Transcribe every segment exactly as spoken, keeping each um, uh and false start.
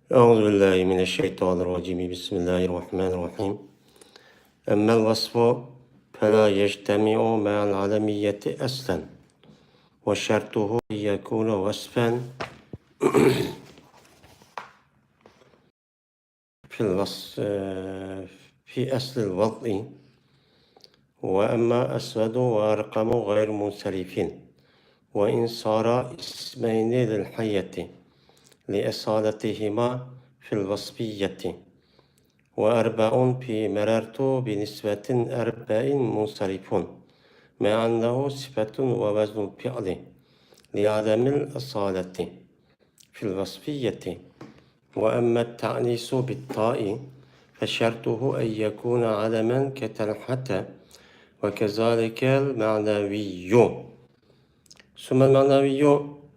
أعوذ بالله من الشيطان الرجيم. بسم الله الرحمن الرحيم. أما الوصف فلا يجتمع مع العلمية أصلا، وشرطه أن يكون وصفا في الوصف، في أصل الوضع. وأما أسود وأرقم غير منصرف، وإن صار اسمين للحية لأصالتهما في الوصفية. وأربع في مررت بنسبة أربع منصرف، مع أنه صفة ووزن الفعل لعدم الأصالة في الوصفية. وأما التأنيث بالتاء فشرطه أن يكون علما كطلحة، وكذلك المعنوي. ثم المعنوي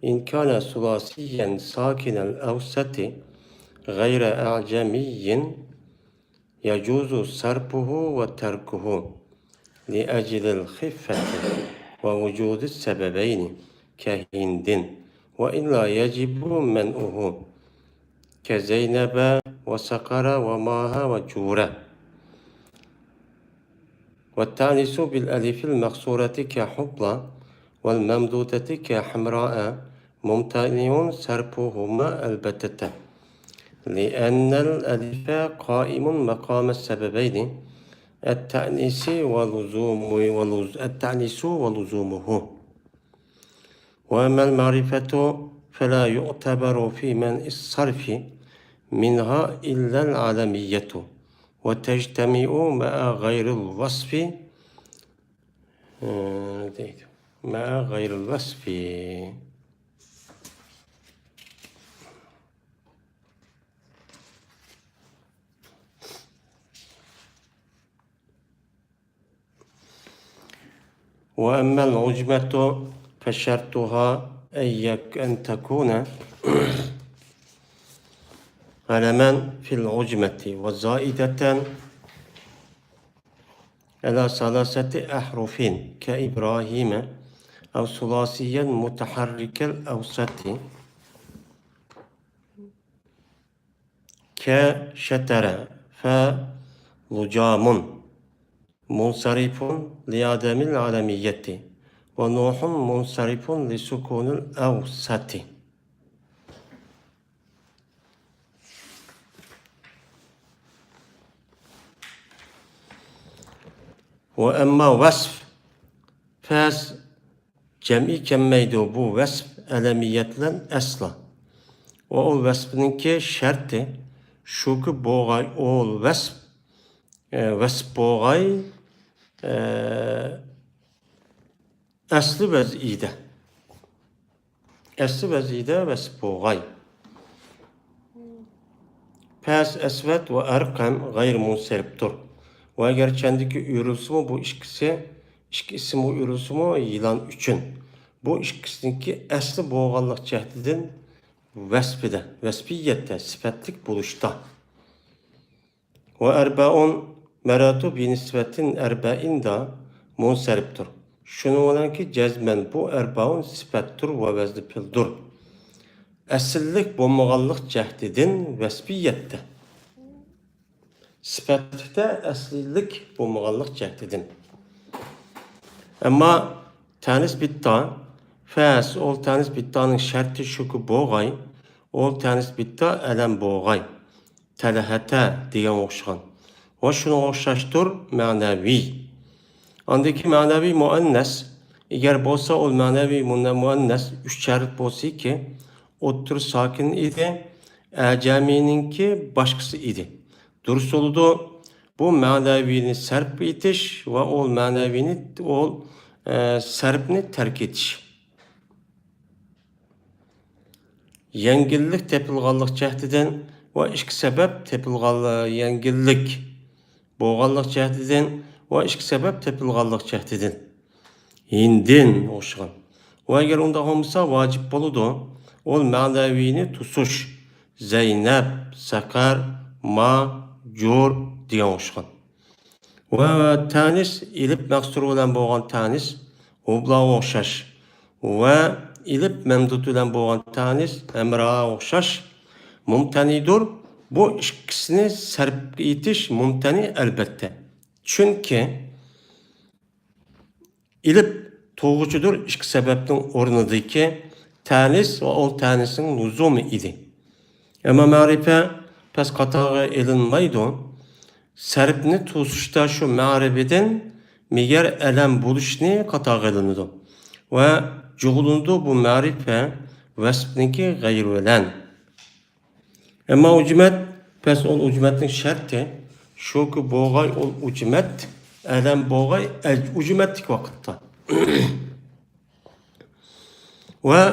إن كان ثلاثيا ساكن الأوسط غير أعجمي يجوز صرفه وتركه لأجل الخفة ووجود السببين كهند، وإلا يجب منعه كزينب وصقر وماها وجورة. والتأنيث بالألف المقصورة كحبلى والممدودة كحمراء ممتنع صرفهما البتة، لأن الألف قائم مقام السببين، التأنيث ولزوم-، ولز-، التأنيث ولزومه. وأما المعرفة فلا يعتبر في منع الصرف منها إلا العلمية، وتجتمع مع غير الوصف، آه، مع غير الوصف. وأما العجمة فشرطها أن يك-، أن تكون علما في العجمة وزائدة على ثلاثة أحرف كإبراهيم، أو ثلاثيا متحرك الأوسط كشتر، فلجام منصرف لعدم العلمية، ونوح منصرف لسكون الأوسط. وأما وصف، فاس جەمئىي كەلمەيدۇ بۇ ۋەسپ ئەلەمىيەت بىلەن ئەسلا. ۋە ئۇ ۋەسپنىڭكى شەرتى شۇكى بوغاي ئۇ ۋەسپ، ئە، ۋەسپ بوغاي، ئە، ئەسلى ۋەزئىدە. ئەسلى ۋەزئىدە ۋەسپ بوغاي. پەس ئەسۋەد ۋە ئەرقەم غەيرىمۇنسەرىپتۇر. ۋە گەرچەندىكى ئۆرۈلسىمۇ بۇ ئىككىسى، ئىككى ئىسىمغا ئۆرۈلسىمۇ يىلان ئۈچۈن. بۇ ئىككىسىنىڭكى ئەسلى بولغانلىق جەھىتىدىن ۋەسپىدە، ۋەسپىيەتتە، سۈپەتلىك بولۇشتا. ۋە ئەربەئۇن مەرەتۇ بىنىسۋەتىن ئەربەئىندا مۇنسەرىپتۇر. شۇنىڭ بىلەنكى جەزمەن بۇ ئەربەئۇن سۈپەتتۇر ۋە ۋەزنى پېئىلدۇر. ئەسلىلىك بولمىغانلىق جەھىتىدىن ۋەسپىيەتتە. سۈپەتلىكتە ئەسلىلىك بولمىغانلىق جەھىتىدىن. ئەمما تەنىس بىتتا، فەس، ئول تەنىس بىتتانىڭ شەرتى شۇكى بوغاي، ئول تەنىس بىتتا ئەلەم بوغاي، تەلھەتە دېگەن ئوخشىغان. ۋە شۇنىڭغا ئوخشاشتۇر مەنەۋى. ئاندىكى مەنەۋى مۇئەننەس، ئەگەر بولسا ئول مەنەۋى مۇنە-، مۇئەننەس ئۈچ ھەرپ بولسىكى، ئوتتۇرا ساكىن ئىدى، ئەجەمىنىڭكى باشقىسى ئىدى. دۇرۇس بولىدۇ. بۇ مەنەۋىنى سەرپ ئېتىش ۋە ئول مەنەۋىنى، ئول، ئە، سەرپنى تەرك ئېتىش. يەڭگىللىك تېپىلغانلىق جەھىتىدىن ۋە ئىككى سەۋەب تېپىلغان، يەڭگىللىك بولغانلىق جەھىتىدىن ۋە ئىككى سەۋەب تېپىلغانلىق جەھىتىدىن. ھىندىن ئوخشىغان. ۋە ئەگەر ئۇنداق بولمىسا، ۋاجىپ بولىدۇ. ئول مەنەۋىنى توسۇش. زەينەپ، سەقەر، ما، جۇر دېگەن ئوخشىغان. ۋە تانىس، ئېلىپ مەقسۇر بىلەن بولغان تانىس، ھۇبلاغا ئوخشاش. ۋە ئېلىپ مەمدۇت بىلەن بولغان تانىس، ھەمراغا ئوخشاش. مۇمتەنىدۇر. بۇ ئىككىسىنى سەرپكە ئېيتىش مۇمتەنى ئەلۋەتتە. چۈنكى ئېلىپ تۇغغۇچىدۇر ئىككى سەۋەبنىڭ ئورنىدىكى تەنىس ۋە ئۇ تەنىسنىڭ لۇزۇمى ئىدى. ئەمما مەرىپە پەس قاتارغا ئېلىنمايدۇ. سەرپنى توسۇشتا شۇ مەرىپىدىن مېگەر ئەلەم بولۇشنى قاتارغا ئېلىنىدۇ ۋە جۇغلىنىدۇ بۇ مەرىپە ۋەسپنىڭكى غەيرى بىلەن. ئەمما ئۇجمەت، پەس ئول ئۇجمەتنىڭ شەرتى شۇكى بوغاي ئول ئۇجمەت، ئەلەم بوغاي ئەج-، ئۇجمەتلىك ۋاقىتتا. ۋە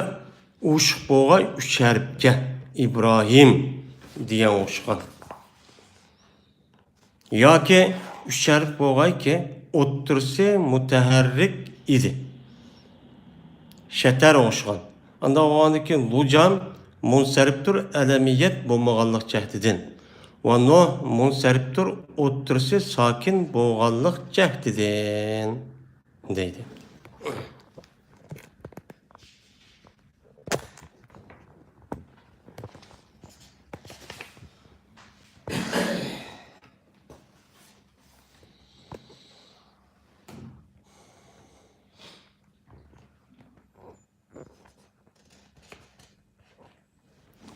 ئۇشۇق بوغاي ئۈچ ھەرپكە، ئىبراھىم دېگەن ئوخشىغان. ياكى ئۈچ ھەرپ بولغايكى، ئوتتۇرىسى مۇتەھەررىك ئىدى. شەتەر ئوخشىغان. ئانداق بولغاندىكىن لۇجام مۇنسەرىپتۇر ئەلەمىيەت بولمىغانلىق جەھىتىدىن. ۋە نۇھ مۇنسەرىپتۇر ئوتتۇرىسى ساكىن بولغانلىق جەھىتىدىن. دەيدۇ.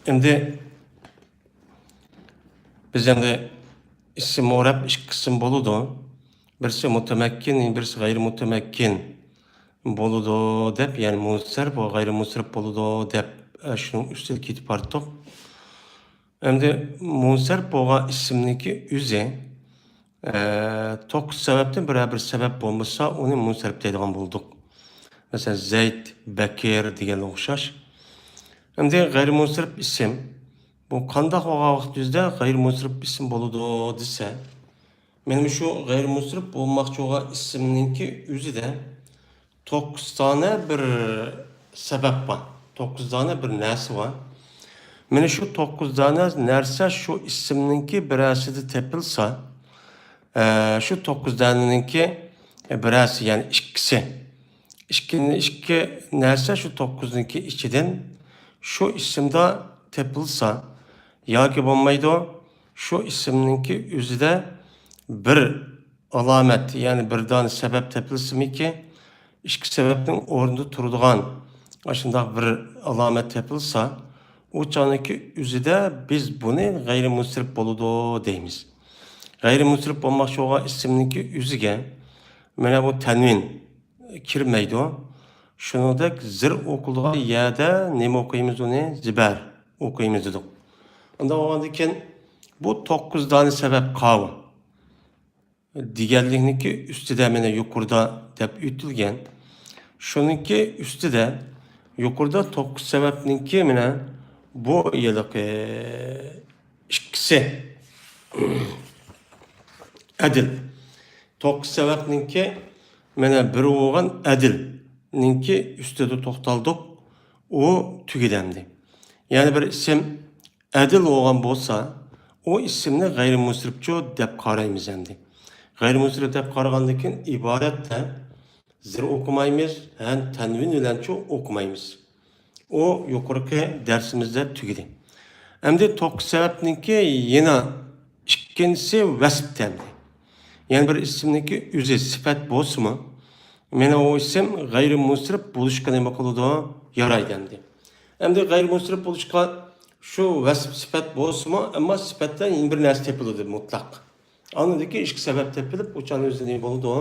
ئەمدى بىز ئەمدى ئىسىم ئورەپ ئىككى قىسىم بولىدۇ. بىرسى مۇتەمەككىن، بىرسى غەيرىي مۇتەمەككىن بولىدۇ دەپ، يەنى مۇنسەرىپ ۋە غەيرىي مۇنسەرىپ بولىدۇ دەپ، ئە، شۇنىڭ ئۈستىدە كېتىپ باراتتۇق. ئەمدى مۇنسەرىپ بولغان ئىسىمنىڭكى ئۆزى، ئە، توققۇز سەۋەبتىن بىرەر بىر سەۋەب بولمىسا، ئۇنى مۇنسەرىپ دەيدىغان بولدۇق. مەسىلەن، زەيد، بەكىر دېگەنگە ئوخشاش. ئەمدى غەيرىي مۇنسەرىپ ئىسىم، بۇ قانداق بولغان ۋاقىت يۈزىدە غەيرىي مۇنسەرىپ ئىسىم بولىدۇ دېسە، مانا شۇ غەيرىي مۇنسەرىپ بولماقچى بولغان ئىسىمنىڭكى ئۆزىدە توققۇز دانە بىر سەۋەب بار. توققۇز دانە بىر نەرسە بار. مانا شۇ توققۇز دانە نەرسە شۇ ئىسىمنىڭكى بىرەرسىدە تېپىلسا، ئە، شۇ توققۇز دانىنىڭكى بىرەرسى، يەنى ئىككىسى. ئىككى، ئىككى نەرسە شۇ توققۇزنىڭكى ئىچىدىن شۇ ئىسىمدا تېپىلسا ياكى بولمايدۇ، شۇ ئىسىمنىڭكى ئۆزىدە بىر ئالامەت، يەنى بىر دانە سەۋەب تېپىلسىمىكى، ئىككى سەۋەبنىڭ ئورنىدا تۇرىدىغان ئاشۇنداق بىر ئالامەت تېپىلسا، ئۇ چاغنىڭكى ئۆزىدە بىز بۇنى غەيرىي مۇنسەرىپ بولىدۇ دەيمىز. غەيرىي مۇنسەرىپ بولماقچى بولغان ئىسىمنىڭكى ئۆزىگە مانا بۇ تەنۋىن كىرمەيدۇ. شۇنىڭدەك زىر ئوقۇلىدىغان يەردە نېمە ئوقۇيمىز ئۇنى؟ زىبەر ئوقۇيمىز دېدۇق. ئۇنداق بولغاندىن كېيىن بۇ توققۇز دانە سەۋەب قاۋۇ دېگەنلىكنىڭكى ئۈستىدە مانا يۇقىرىدا دەپ ئۆتۈلگەن. شۇنىڭكى ئۈستىدە يۇقىرىدا توققۇز سەۋەبنىڭكى مانا بۇ ھېلىقى ئىككىسى ئەدىل. توققۇز سەۋەبنىڭكى مانا بىر بولغان ئەدىلنىڭكى ئۈستىدە توختالدۇق. ئۇ تۈگىدى ئەمدى. يەنە بىر ئىسىم ئەدىل بولغان بولسا، ئۇ ئىسىمنى غەيرىي مۇنسەرىپچۇ دەپ قارايمىز ئەمدى. غەيرىي مۇنسەرىپ دەپ قارىغاندىن كېيىن ئىبارەتتە زىر ئوقۇمايمىز، ھەم تەنۋىن بىلەنچۇ ئوقۇمايمىز. ئۇ يۇقىرىقى دەرسىمىزدە تۈگىدى. ئەمدى توققۇز سەۋەبنىڭكى يەنە ئىككىنچىسى ۋەسىپ ئەمدى. يەنە بىر ئىسىمنىڭكى ئۆزى سۈپەت بولسىمۇ، مانا ئۇ ئىسىم غەيرىي مۇنسەرىپ بولۇشقا نېمە قىلىدۇ؟ يارايدۇ ئەمدى. ئەمدى غەيرىي مۇنسەرىپ بولۇشقا شۇ ۋەسىپ سۈپەت بولسىمۇ، ئەمما سۈپەتتە يەنە بىر نەرسە تېپىلىدۇ مۇتلەق. ئاندىن كېيىن ئىككى سەۋەب تېپىلىپ، ئۇ چاغنىڭ ئۆزى نېمە بولىدۇ؟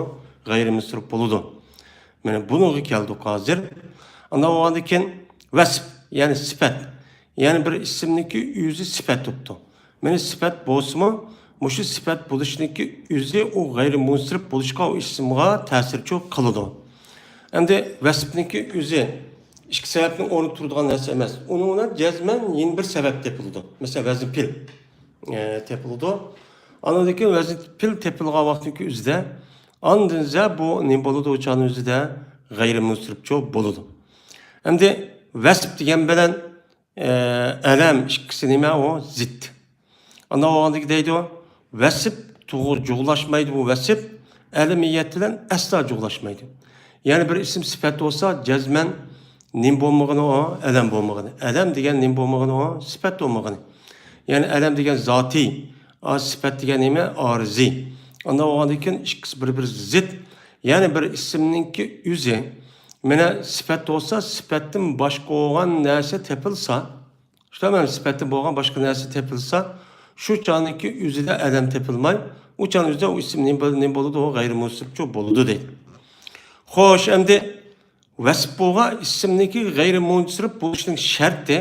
غەيرىي مۇنسەرىپ بولىدۇ. مانا بۇنىڭغا كەلدۇق ھازىر. ئانداق بولغاندىن كېيىن ۋەسىپ، يەنى سۈپەت. يەنى بىر ئىسىمنىڭكى ئۆزى سۈپەت بوپتۇ. مانا سۈپەت بولسىمۇ، مۇشۇ سۈپەت بولۇشنىڭكى ئۆزى ئۇ غەيرىي مۇنسەرىپ بولۇشقا، ئۇ ئىسىمغا تەسىرچۇ قىلىدۇ. ئەمدى ۋەسىپنىڭكى ئۆزى ئىككى سەۋەبنىڭ ئورنىدا تۇرىدىغان نەرسە ئەمەس. ئۇنىڭ بىلەن جەزمەن يەنە بىر سەۋەب تېپىلىدۇ. مەسىلەن، ۋەزنى پىل، ئە، تېپىلىدۇ. ئاندىن كېيىن ۋەزنى پىل تېپىلغان ۋاقىتنىڭكى ئۆزىدە ئاندىن زە بۇ نېمە بولىدۇ؟ ئۇ چاغنىڭ ئۆزىدە غەيرىي مۇنسەرىپچۇ بولىدۇ. ئەمدى ۋەسىپ دېگەن بىلەن ئە، ئەلەم ئىككىسى نېمە ئۇ؟ زىت. ئانداق بولغاندىكى دەيدۇ، ۋەسىپ تۇغۇ-، جۇغلاشمايدۇ بۇ ۋەسىپ، ئەلىمىيەت بىلەن ئەسلا جۇغلاشمايدۇ. يەنى بىر ئىسىم سۈپەت بولسا، جەزمەن نېمە بولمىغىنى ئۇ؟ ئەلەم بولمىغىنى. ئەلەم دېگەن نېمە بولمىغىنى ئۇ؟ سۈپەت بولمىغىنى. يەنى ئەلەم دېگەن زاتىي، ئا، سۈپەت دېگەن نېمە؟ ئارىزىي. ئانداق بولغاندىن كېيىن ئىككىسى بىر-بىرى زىت. يەنى بىر ئىسىمنىڭكى ئۆزى، مانا سۈپەت بولسا، سۈپەتتىن باشقا بولغان نەرسە تېپىلسا، شۇنداق مانا سۈپەتتىن بولغان باشقا نەرسە تېپىلسا، شۇ چاغنىڭكى ئۆزىدە ئەلەم تېپىلماي، ئۇ چاغنىڭ ئۆزىدە ئۇ ئىسىم نېمە بول-، نېمە بولىدۇ؟ غەيرىي مۇنسىرىپچۇ بولىدۇ دەيدۇ. خوش، ئەمدى ۋەسپ بولغان ئىسىمنىڭكى غەيرىي مۇنسىرىپ بولۇشىنىڭ شەرتى،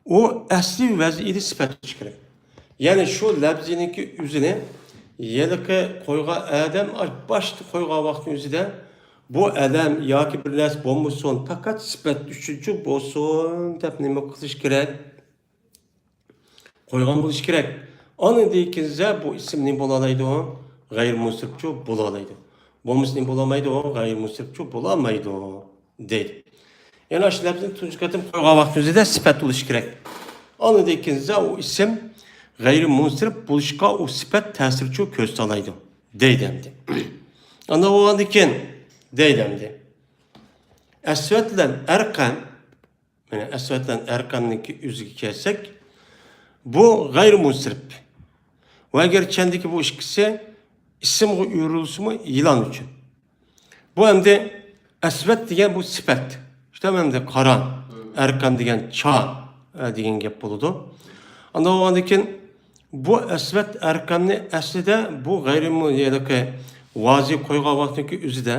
ئۇ ئەسلى ۋەزنىدە سۈپەت بولۇشى كېرەك. يەنى شۇ لەپزىنىڭكى ئۆزىنى ھېلىقى قويغان ئادەم باشتا قويغان ۋاقىتنىڭ ئۆزىدە بۇ ئەلەم ياكى بىر نەرسە بولمىسۇن، پەقەت سۈپەت ئۈچۈنچۇ بولسۇن دەپ نېمە قىلىش كېرەك؟ قويغان بولۇشى كېرەك. ئاندىن كېيىن بۇ ئىسىم نېمە بولالايدۇ؟ غەيرىي مۇنسىرىپچۇ بولالايدۇ. بولمىسا نېمە بولالمايدۇ؟ غەيرىي مۇنسىرىپچۇ بولالمايدۇ دەيدۇ. يەنى ئاشۇ لەپزىنى تۇنجى قېتىم قويغان ۋاقتىمىزدا سۈپەت بولۇشى كېرەك. ئاندىن كېيىن ئۇ ئىسىم غەيرىي مۇنسىرىپ بولۇشقا ئۇ سۈپەت تەسىرچۇ كۆرسىتەلەيدۇ دەيدۇ ئەمدى. ئاندىن بولغاندىن كېيىن دەيدۇ ئەمدى. ئەسۋەت بىلەن ئەرقەم، مانا ئەسۋەت بىلەن ئەرقەمنىڭكى ئۆزىگە كەلسەك، بۇ غەيرىي مۇنسىرىپ. ۋە ئەگەر چەندىكى بۇ ئىككىسى ئىسىمغا ئۆرۈلسىمۇ يىلان ئۈچۈن. بۇ ئەمدى ئەسۋەت دېگەن بۇ سۈپەت. شۇنداق ئەمدى قارا، ئەرقەم دېگەن چا، ئە، دېگەن گەپ بولىدۇ. ئانداق بولغاندىن كېيىن بۇ ئەسۋەت ئەرقەمنى ئەسلىدە بۇ غەيرىي مۇ-، ھېلىقى ۋازى قويغان ۋاقتىنىڭكى ئۆزىدە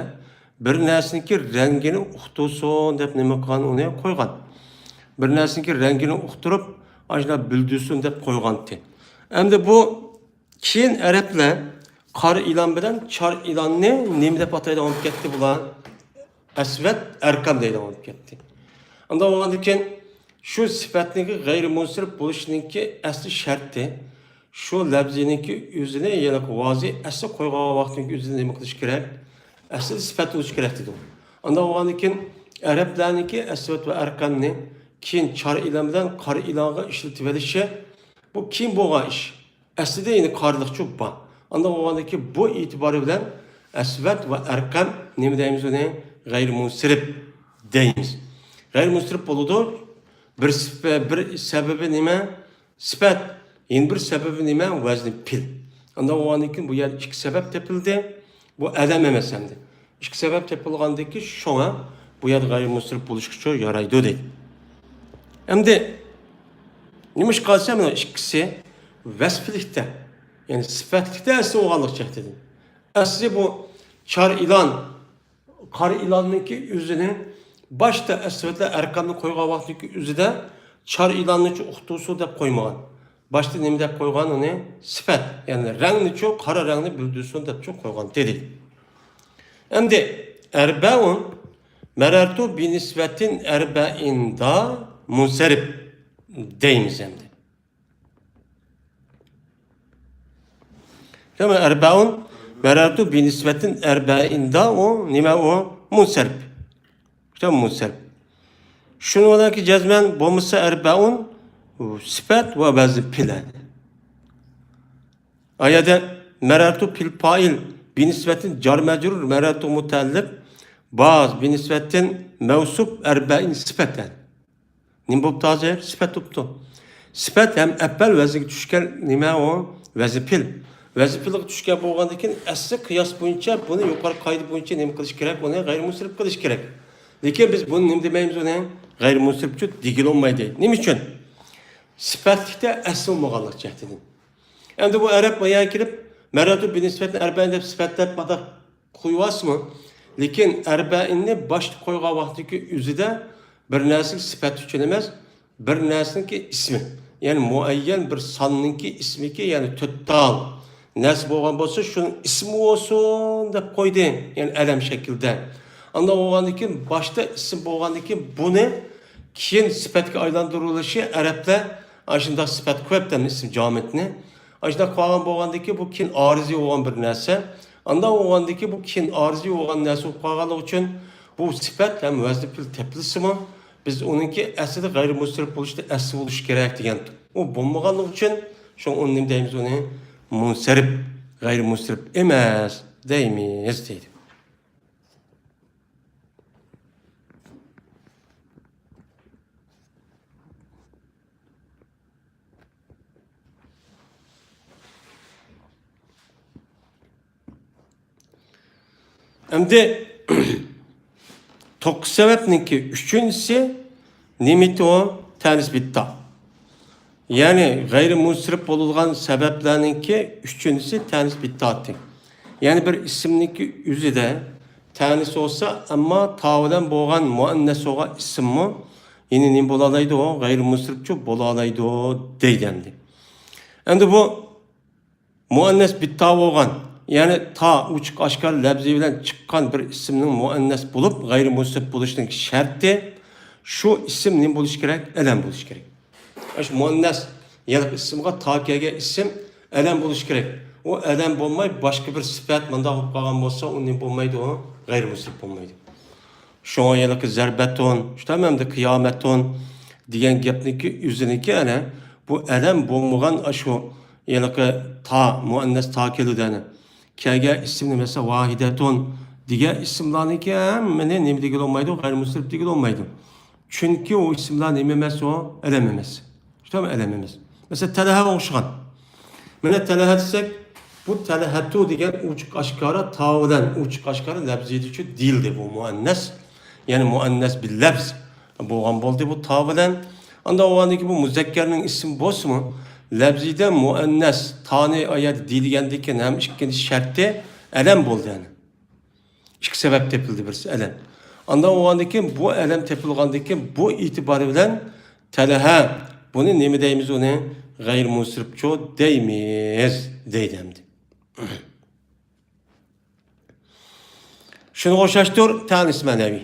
بىر نەرسىنىڭكى رەڭگىنى ئۇقتۇرسۇن دەپ نېمە قىلغان، ئۇنى قويغان. بىر نەرسىنىڭكى رەڭگىنى ئۇقتۇرۇپ، ئاشۇنداق بىلدۈرسۇن دەپ قويغانتى. ئەمدى بۇ كېيىن ئەرەبلەر قارا ئىلان بىلەن چار ئىلاننى نېمە دەپ ئاتايدىغان بولۇپ كەتتى بۇلار؟ ئەسۋەت ئەرقەم دەيدىغان بولۇپ كەتتى. ئانداق بولغاندىن كېيىن شۇ سۈپەتنىڭكى غەيرىي مۇنسىرىپ بولۇشىنىڭكى ئەسلى شەرتى، شۇ لەپزىنىڭكى ئۆزىنى، يەنى ۋازى ئەسلى قويغان ۋاقتىنىڭكى ئۆزىنى نېمە قىلىش كېرەك؟ ئەسلى سۈپەت بولۇش كېرەك دېدۇق. ئانداق بولغاندىن كېيىن ئەرەبلەرنىڭكى ئەسۋەت ۋە ئەرقەمنى كېيىن چار ئىلان بىلەن قارا ئىلانغا ئىشلىتىۋېلىشى، بۇ كېيىن بولغان ئىش. ئەسلىدە يەنە قارىلىقچۇ بار. ئانداق بولغاندىن كېيىن بۇ ئېتىبارى بىلەن ئەسۋەت ۋە ئەرقەم نېمە دەيمىز ئۇنى؟ غەيرىي مۇنسىرىپ دەيمىز. غەيرىي مۇنسىرىپ بولىدۇ. بىر سۈپە-، بىر سەۋەبى نېمە؟ سۈپەت. يەنە بىر سەۋەبى نېمە؟ ۋەزنى پىل. ئانداق بولغاندىن كېيىن بۇ يەردە ئىككى سەۋەب تېپىلدى. بۇ ئەلەم ئەمەس ئەمدى. ئىككى سەۋەب تېپىلغاندىن كېيىن شۇڭا بۇ يەردە غەيرىي مۇنسىرىپ بولۇشقىچۇ يارايدۇ دەيدۇ. ئەمدى نېمىشقا دېسە، مانا ئىككىسى ۋەسپىلىكتە، يەنى سۈپەتلىكتە ئەسلى بولغانلىقى جەھەتتىن. ئەسلى بۇ چار ئىلان، قارا ئىلاننىڭكى ئۆزىنى باشتا ئەسۋەتلەر ئەرقەمنى قويغان ۋاقتىدىكى ئۆزىدە چار ئىلاننىچۇ ئۇقتۇرسۇن دەپ قويمىغان. باشتا نېمە دەپ قويغان ئۇنى؟ سۈپەت، يەنى رەڭنىچۇ، قارا رەڭنى بىلدۈرسۇن دەپچۇ قويغان دېدى. ئەمدى ئەربەئۇن مەرەرتۇ بىنىسۋەتىن ئەربەئىندا مۇنسەرىپ دەيمىز ئەمدى. دېمە، ئەربەئۇن مەرەرتۇ بىنىسۋەتىن ئەربەئىندا ئۇ نېمە ئۇ؟ مۇنسەرىپ. شۇ مۇنسەرىپ. شۇنىڭ بىلەنكى جەزمەن بولمىسا ئەربەئۇن سۈپەت ۋە ۋەزن پىل. ئايەدە مەرەرتۇ پىل پائىل بىنىسۋەتىن جار مەجرۇر مەرەرتۇ مۇتەئەللىق باز بىنىسۋەتىن مەۋسۇپ ئەربەئىن سۈپەتەن. نېمە بوپتۇ ھازىر؟ سۈپەت بوپتۇ. سۈپەت ھەم ئەپئەل ۋەزنىگە چۈشكەن نېمە ئۇ؟ ۋەزن پىل. ۋەزن پىلغا چۈشكەن بولغاندىن كېيىن ئەسلى قىياس بويىچە بۇنى يۇقىرى قائىدە بويىچە نېمە قىلىش كېرەك؟ بۇنى غەيرىي مۇنسىرىپ قىلىش كېرەك. لېكىن بىز بۇنى نېمە دېمەيمىز ئۇنى؟ غەيرىي مۇنسىرىپچۇ دېگىلى بولمايدۇ. نېمە ئۈچۈن؟ سۈپەتلىكتە ئەسلى بولمىغانلىق جەھىتىدىن. ئەمدى بۇ ئەرەب بايان كېلىپ، مەرەرتۇ بىنىسۋەتىن ئەربەئىن دەپ سۈپەتلەپ ماداق قويۇۋالسىمۇ، لېكىن ئەربەئىننى باشتا قويغان ۋاقتىدىكى ئۆزىدە بىر نەرسىنىڭ سۈپەت ئۈچۈن ئەمەس، بىر نەرسىنىڭكى ئىسمى، يەنى مۇئەييەن بىر ساننىڭكى ئىسمىكى، يەنى تۆت تال نەرسە بولغان بولسا، شۇنىڭ ئىسمى بولسۇن دەپ قويدى، يەنى ئەلەم شەكلىدە. ئانداق بولغاندىن كېيىن، باشتا ئىسىم بولغاندىن كېيىن، بۇنى كېيىن سۈپەتكە ئايلاندۇرۇۋېلىشى ئەرەبلەر ئاشۇنداق سۈپەت قويۇپتۇ، ئىسىم جامىتنى. ئاشۇنداق قىلغان بولغاندىكىن، بۇ كېيىن ئارىزىي بولغان بىر نەرسە. ئانداق بولغاندىكىن، بۇ كېيىن ئارىزىي بولغان نەرسە بولۇپ قالغانلىقى ئۈچۈن، بۇ سۈپەت ھەم ۋەزنى پىل تېپىلسىمۇ، بىز ئۇنىڭكى ئەسلىدە غەيرىي مۇنسەرىپ بولۇشتا ئەسلى بولۇشى كېرەك دېگەن. ئۇ بولمىغانلىقى ئۈچۈن، شۇڭا ئۇنى نېمە دەيمىز ئۇنى؟ مۇنسەرىپ، غەيرىي مۇنسەرىپ ئەمەس دەيمىز دەيدۇ. ئەمدى توققۇز سەۋەبنىڭكى ئۈچىنچىسى نېمىتى ئۇ؟ تەنىس بىتتا. يەنى غەيرىي مۇنسىرىپ بولىدىغان سەۋەبلەرنىڭكى ئۈچىنچىسى تەنىس بىتتاتى. يەنى بىر ئىسىمنىڭكى ئۆزىدە تەنىس بولسا، ئەمما تا بىلەن بولغان مۇئەننەس بولغان ئىسىممۇ يەنە نېمە بولالايدۇ؟ غەيرىي مۇنسىرىپچۇ بولالايدۇ دەيدۇ ئەمدى. ئەمدى بۇ مۇئەننەس بىتتا بولغان، يەنى تا ئوچۇق ئاشكارا لەپزى بىلەن چىققان بىر ئىسىمنىڭ مۇئەننەس بولۇپ، غەيرىي مۇنسىرىپ بولۇشىنىڭ شەرتى، شۇ ئىسىم نېمە بولۇشى كېرەك؟ ئەلەم بولۇشى كېرەك. ئاشۇ مۇئەننەس يەنى ئىسىمغا تا كەلگەن ئىسىم ئەلەم بولۇشى كېرەك. ئۇ ئەلەم بولماي، باشقا بىر سۈپەت مۇنداق بولۇپ قالغان بولسا، ئۇ نېمە بولمايدۇ؟ ئۇ غەيرىي مۇنسىرىپ بولمايدۇ. شۇڭا ھېلىقى زەربەتۇن، شۇ تامامدا قىيامەتۇن دېگەن گەپنىكى ئۆزىنىكى ئەنە بۇ ئەلەم بولمىغان ئاشۇ ھېلىقى تا، مۇئەننەس تا كېلىدۇ ئەنە. كەلگەن ئىسىمنى مەسىلەن، ۋاھىدەتۇن دېگەن ئىسىملارنىڭكى ھەممىنى نېمە دېگىلى بولمايدۇ؟ غەيرىي مۇنسىرىپ دېگىلى بولمايدۇ. چۈنكى ئۇ ئىسىملار نېمە ئەمەس ئۇ؟ ئەلەم ئەمەس. شۇنداقمۇ؟ ئەلەم ئەمەس. مەسىلەن، تەلھەگە ئوخشىغان. مانا تەلھە دېسەك، بۇ تەلھەتۇ دېگەن ئوچۇق ئاشكارا تا بىلەن ئوچۇق ئاشكارا لەپزىدىچۇ دېيىلدى بۇ مۇئەننەس. يەنى مۇئەننەس بىل لەپز بولغان بولدى بۇ تا بىلەن. ئاندىن ئۇ ئاندىكى بۇ مۇزەككەرنىڭ ئىسمى بولسىمۇ، لەپزىدە مۇئەننەس تانى ئايەت دېيىلگەندىكى ھەم ئىككىنچى شەرتى ئەلەم بولدى يەنى. ئىككى سەۋەب تېپىلدى، بىرسى ئەلەم. ئاندىن بولغاندىكىن، بۇ ئەلەم تېپىلغاندىكىن، بۇ ئېتىبارى بىلەن تەلھە، بۇنى نېمە دەيمىز ئۇنى؟ غەيرىي مۇنسىرىپچۇ دەيمىز، دەيدۇ ئەمدى. شۇنىڭغا ئوخشاشتۇر تەنىس مەنەۋى.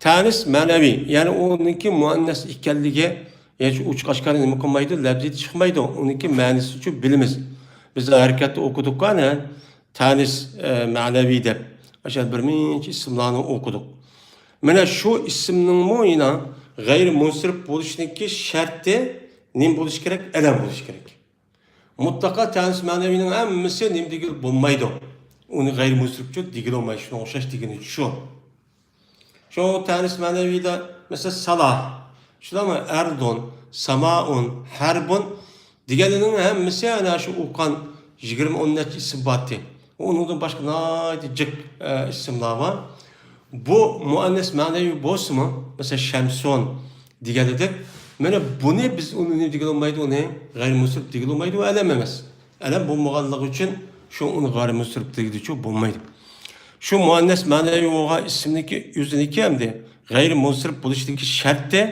تەنىس مەنەۋى، يەنى ئۇنىڭكى مۇئەننەس ئىكەنلىكى، يەنى شۇ ئوچۇق ئاشكارا نېمە قىلمايدۇ؟ لەپزىدە چىقمايدۇ. ئۇنىڭكى مەنىسىچۇ بىلىمىز. بىز ھەرىكەتتە ئوقۇدۇق ئەنە. تەنىس، ئە، مەنەۋى دەپ، ئاشۇ بىر نەچچە ئىسىملارنى ئوقۇدۇق. مانا شۇ ئىسىمنىڭمۇ يەنە غەيرىي مۇنسىرىپ بولۇشىنىڭكى شەرتى نېمە بولۇشى كېرەك؟ ئەلەم بولۇشى كېرەك. مۇتلەقا تەنىس مەنەۋىنىڭ ھەممىسى نېمە دېگىلى بولمايدۇ؟ ئۇنى غەيرىي مۇنسىرىپچۇ دېگىلى بولمايدۇ، شۇنىڭغا ئوخشاش دېگىنى شۇ. شۇ تەنىس مەنەۋىدە، مەسىلەن، سالا، شۇنداقمۇ؟ ئەردۇن، سامائۇن، ھەربۇن دېگەنلىرىنىڭ ھەممىسى ئەنە شۇ ئوقۇغان يىگىرمە ئون نەچچە ئىسىم بارتى. ئۇنىڭدىن باشقا ناھايىتى جىق، ئە، ئىسىملار بار. بۇ مۇئەننەس مەنەۋى بولسىمۇ، مەسىلەن، شەمسۇن دېگەنلىدەك، مانا بۇنى بىز ئۇنى نېمە دېگىلى بولمايدۇ، ئۇنى غەيرىي مۇنسىرىپ دېگىلى بولمايدۇ، ئەلەم ئەمەس. ئەلەم بولمىغانلىقى ئۈچۈن شۇ ئۇنى غەيرىي مۇنسىرىپ دېگۈچە بولمايدۇ. شۇ مۇئەننەس مەنەۋى بولغان ئىسىمنىڭكى ئۆزىنىڭكى ئەمدى غەيرىي مۇنسىرىپ بولۇشىدىكى شەرتى،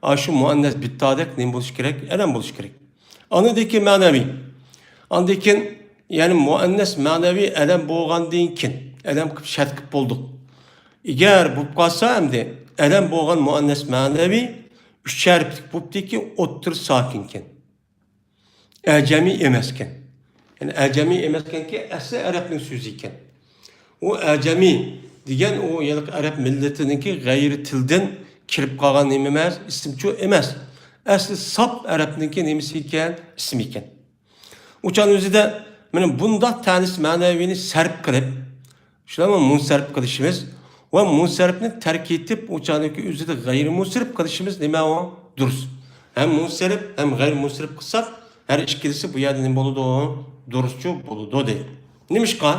ئاشۇ مۇئەننەس بىتتادەك نېمە بولۇشى كېرەك؟ ئەلەم بولۇشى كېرەك. ئاندىن كېيىن مەنەۋى. ئاندىن كېيىن، يەنى مۇئەننەس مەنەۋى ئەلەم بولغاندىن كېيىن، ئەلەم قىلىپ شەرت قىلىپ بولدۇق. ئەگەر بولۇپ قالسا ئەمدى، ئەلەم بولغان مۇئەننەس مەنەۋى ئۈچ ھەرپلىك بوپتىكى ئوتتۇرا ساكىنكەن. ئەجەمىي ئەمەسكەن. يەنى ئەجەمىي ئەمەسكەنكى، ئەسلى ئەرەبنىڭ سۆزى ئىكەن. ئۇ ئەجەمىي دېگەن ئۇ ھېلىقى ئەرەب مىللىتىنىڭكى غەيرىي تىلدىن كىرىپ قالغان نېمە ئەمەس، ئىسىمچۇ ئەمەس. ئەسلى ساپ ئەرەبنىڭكى نېمىسى ئىكەن؟ ئىسمى ئىكەن. ئۇ چاغنىڭ ئۆزىدە مانا بۇنداق تەنىس مەنەۋىنى سەرپ قىلىپ، شۇنداقمۇ؟ مۇنسەرپ قىلىشىمىز ۋە مۇنسەرپنى تەرك ئېتىپ، ئۇ چاغنىڭكى ئۆزىدە غەيرىي مۇنسەرپ قىلىشىمىز نېمە ئۇ؟ دۇرۇس. ھەم مۇنسەرپ، ھەم غەيرىي مۇنسەرپ قىلساق، ھەر ئىككىلىسى بۇ يەردە نېمە بولىدۇ؟ دۇرۇسچۇ بولىدۇ دەيدۇ. نېمىشقا؟